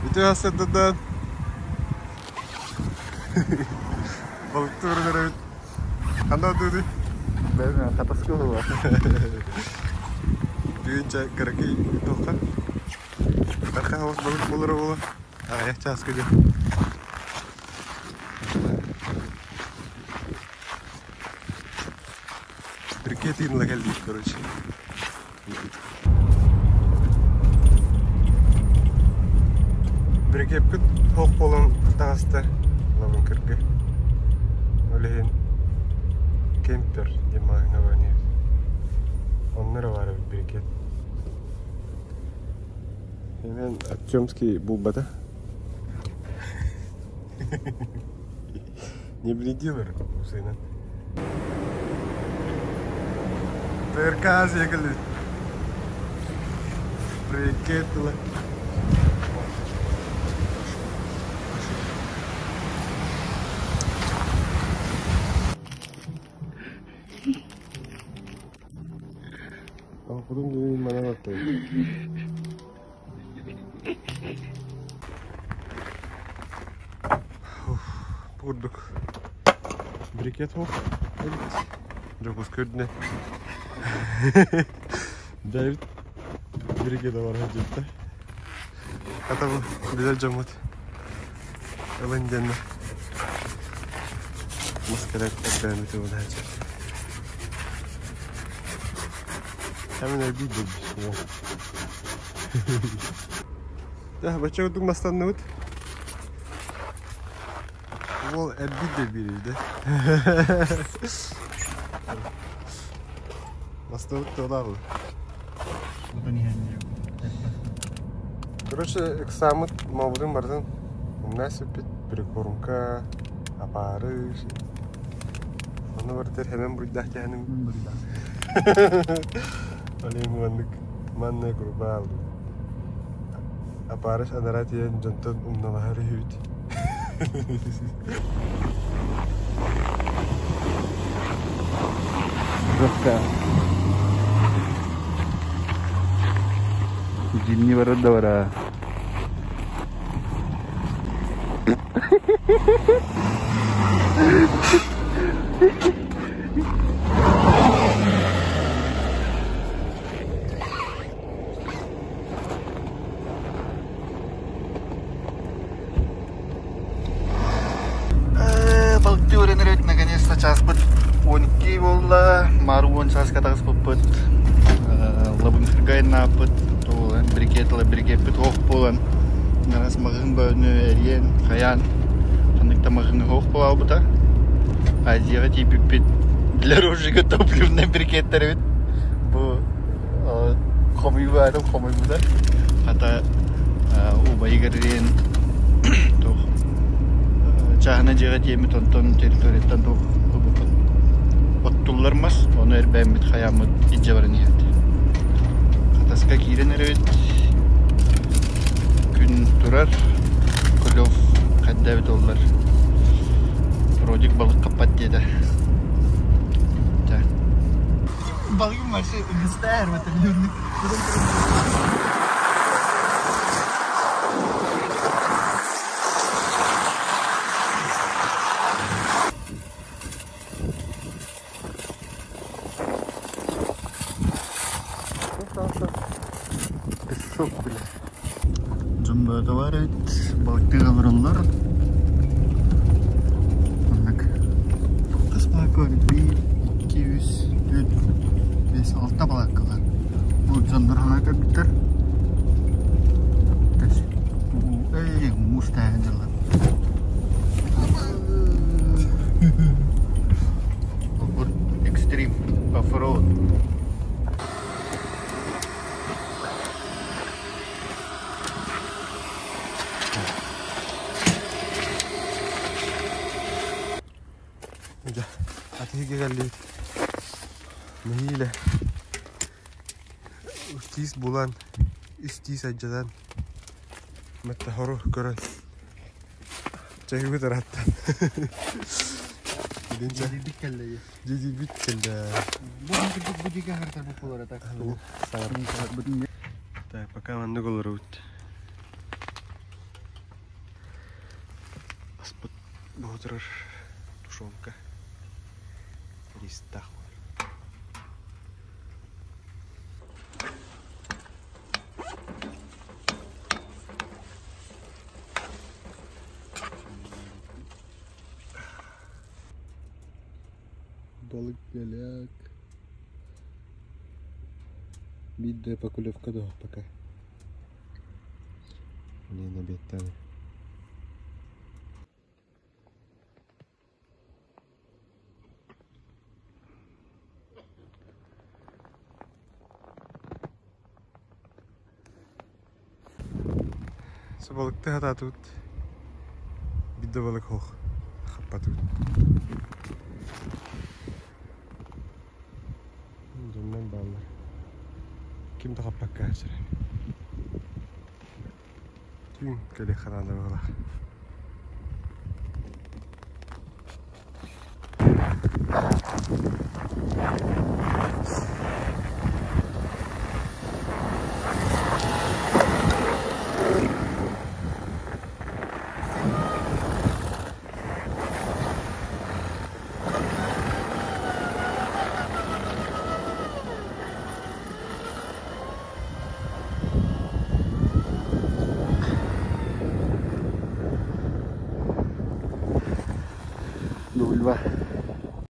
Үтүө сырдыдан балыктыы баран эрэбит. Ханна отуутуй? Бэйэм хатаска буолуо. Түүн чэ кыракый туохха? Барха хаус балык буолара буолуо. Аҕыйах чааска диэн. Брикет ыла кэлбит, короче. Брикеппит суох буолан таҕыста Лабыҥкырга. Ол иһин кемпер диэн маҕаһыыҥҥа баран иһэбит. Онно эрэ баар эбит брикет. Семен Артемский булбата. Не бледилер усыйнан. ТРК Азия кэлбит. Брикет ыла. Окудум дии манан аттайын. Курдук брикет суох эбит. Дьокуускай үрдүнэн. Дэвид брикет олорор дьиттэ. Хата бу билэр дьоммут ылын диэннэр мас кэлэн эрбээммит ылынааччы. Хэмин эрбиир дьэлбит. Дьэ, бачча курдук мастанныбыт. Уол эрбит да биэрий да. Мастабыт туолаабы. Короче, ыксааммыт мобутун барытын умнаа сүппүт прикормка, апаары, ону барытыр хэмэн буруйдаах тиһэним. Олег маннык манна курбаал Апарыш анараа тиийэн дьонтон умналаһар үһүбүт. Дьинни барар да бараа. Балыктыы үөрэнэр наконец-то чааспыт 12 буолла. Маар 10 чааска таҕыспыппыт. Лабыҥкырга айаннааппыт. Туолан брикет ыла брикеппит ох буолан нарас маҕаһыын бөөнү эриэн, хайаан ханнык да маҕаһыыҥҥа ох буолбута. Азияҕа тиийбиппит для розжига топливнай брикеттэр эбит. Бу хомуйбатым хомуйбута хата убайыгар диэн туох чааһына дьиэҕэ тиэммит онтон территорияттан туох ылбыппыт оттуллар мас ону эрбээммит хайааммыт илдьэ баран иһэрди хатаска киирэн эрэбит күн турар Кулев хайда эбит оллар Родик балык хаппат диэтэ Балыгым вообще густая батальонный. Песок, бля. Дьон бөҕөтө эбит, балыктыы олороллор. Маннык хас балаакка бар? Биир, икки, үс, түөрт, биэс, алта балаакка бар. Бу дьоннор хаҥа көрбүттэр. Эй, муус тээһин дьыллар. Экстрим оффроуд. Дьэ, атыыга кэллибит. Нэһиилэ тиис булан, үс тиис алдьатан, мэтта хору көрөн чэйбит ырааттан. Дьидийбит кэллэ. Дьидийбит кэллэ. Бу бу диэки аһардар бу буолар так. Так, пока маннык олоробут. Аспыт буһа турар тушенка ристаах буолар. Балык голяк. Биир поклевка да пока. Блин, обедтан. Балыкты хатаатыбыт. Биир да балык суох. Хаппатыбыт. Дьоннор бааллар. Ким да хаппакка сылдьар. Түүн кэлиэххэ наада быһыылаах. Дульва.